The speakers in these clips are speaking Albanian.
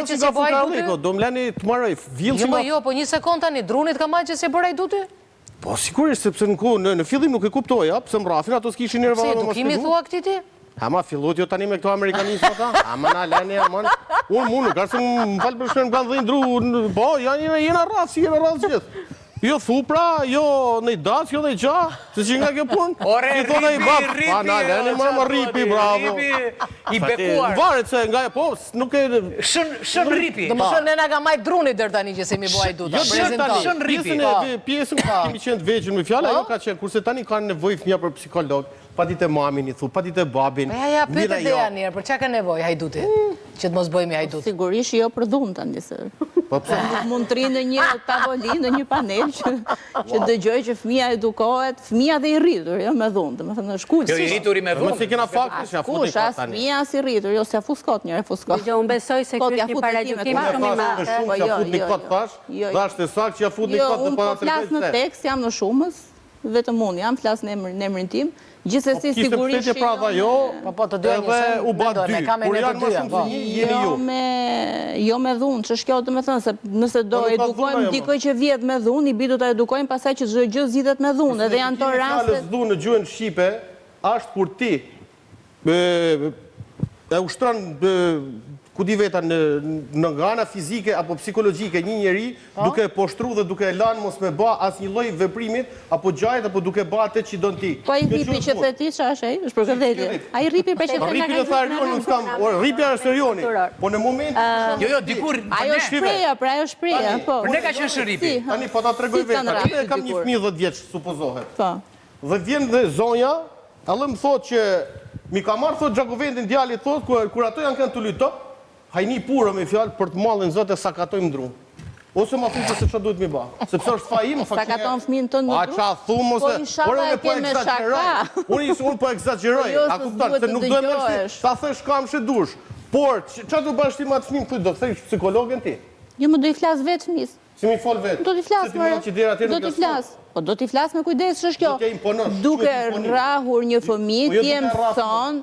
majtë që që s'je nga bo hajduti? fukarallëku, do më leni të mbaroj. Vjell Jo, që mo nga jo, po një sekond tani, druni të ka majtë që s'je bërë hajduti? Po sigurisht sepse në ku në, në fillim nuk e kuptoja, pse më rrafin, ato s'kishin nerva Pse më edukimi shpjegu. thua këtij ti? Ama fillut jo tani me këto amerikanizma ta. Ama na leni aman. Unë mu nuk ka se më fal për shkën më kanë dhënë dru, në- po janë jena, jena rrath, si jena rrath gjithë. Jo thupra, jo në dac, jo në gja, se që nga kjo punë. Ore, Si thonë ai rripi, bab, rripi, pa na leni o, më qa rripi, thoni, bravo. Rripi i Sa ti- bekuar. Varet se nga po, nuk e Shën shën rripi. Do më thënë ne na ka majt druni deri tani që s'jemi bo hajduta. Jo, brezin deri tani, tonë. Shën rripi. Pjesën e pjesën ku kemi qenë të vegjël me fjalë, ajo ka qenë, kurse tani kanë nevojë fëmia për psikolog, pa ditë mamin i thu, pa ditë babin. Po ja, ja, mirë pyete ajo. Dea një herë, për çka ka nevojë hajduti? Që të mos bëhemi hajdut. Sigurisht jo për dhunë tani se. Po pse? Nuk mund të rri në një tavolinë, në një panel që që dëgjoj që fëmia edukohet, fëmia dhe i rritur, jo me dhunë, domethënë është Jo i kulë. rrituri me Më dhunë. se kena fakte që ja futi Kush, kot as tani. fëmia as i rritur, jo s'ja fus kot njëre fus kot. Dëgjoj, unë besoj se Kot ky ja është një fut paragjykim hetimet, shumë i Unë madh. shumë Po, që ja jo, futni jo, kot jo. thash, Jo, jo. dhe është e saktë që ja futni Jo, kot dhe unë po po na flas tregoj në pse. tekst, jam në shumës, vetëm unë jam, flas në emrin, në emrin tim. Gjithsesi Po, Kishte sigurisht mbështetje që pra jo dha me- jo, Po, po, të dyja edhe njësoj, u ba mendojmë, dy. e kam e Kur ne të janë më dyja, shumë po. se një, jeni Jo ju. me jo me dhunë, ç'është kjo domethënë se nëse do Po, nuk ka dhunë edukojmë ajo, mo. dikë që vjedh me dhunë, i bi do ta edukojmë pastaj që çdo gjë zgjidhet me dhunë, edhe janë to Signifikimi i raste Fjalës dhunë në gjuhën shqipe është kur ti e, e ushtron e, ku di veta në në nga ana fizike apo psikologjike një njeri Po. duke e poshtru dhe duke e lanë mos me ba asnjë lloj veprimit apo gjajit apo duke ba atë që don ti. Po ai Kjo rripi quhet që dhunë. the ti, ç'a është ai? Është për këdhelje. rripi? Ai rripi pra që Po the rripi na në ka tha Erioni, unë s'kam, ore rripja është Erioni. Po në momentin Jo, jo, dikur për Ajo ne. shpreha, pra ajo shpreha, Tani, po. Për ne ka qenë shëripi. Si, ha. Tani po ta tregoj Si vetë. kanë Tani rrapë e kam një dikur? fëmijë 10 vjeç supozohet. Po. Dhe vjen dhe zonja, edhe më thotë që mi ka marrë thotë Gjakovendin djalit thotë kur, kur ato janë kanë të luj top, hajni puro me fjalë për të mallin zot e sakatojmë dru. Ose ma thuaj se çfarë duhet mi ba, sepse është faji im, Sa katon fëmijën tënd në A dru? qa thum ose Po, inshallah Ore, unë e po ke me ekzagjeroj. shaka. Unë is- unë po ekzagjeroj. Po jo, A se kupton s'duhet se të nuk do e merresh dëgjohesh. ti, ta thesh kam që dush. Por çfarë do bash ti me atë fëmijë, thuj do kthesh psikologen ti. Jo, më do i flas vetë fëmijës. Si mi fol vetë. Do t'i flas, Se ti more. mund që deri atje Do nuk t'i ja flas. Po do t'i flas me kujdes, ç'është kjo? Do t'ja imponosh, Duke quhet imponim. rrahur një fëmijë, Po jo ti e duke rrahur. mëson.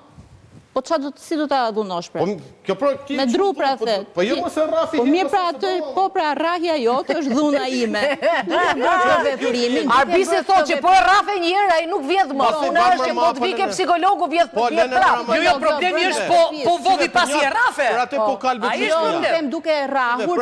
Po ç'a do si do ta dhunosh pra? Po m- kjo pra ti Me dru pra po, the. Po jo Ti- mos e rrafi. Po herë, mirë mos pra e aty, se po pra rrahja jote është dhuna ime. Duke bërë këtë veprimin. duke Arbisi bërë thotë këtë që po e rrafe një herë ai nuk vjedh më. Po, se Puna ban është që mërë po të mapën vike e ne. psikologu vjedh Po, vjedh lëne prapë. mërë Jo, jo, Jo, problemi jo, është po po vodhi pasi e rrafe. Për atë po kalbet Ai gjithë është Jo, problem. them duke e rrahur, Pra ti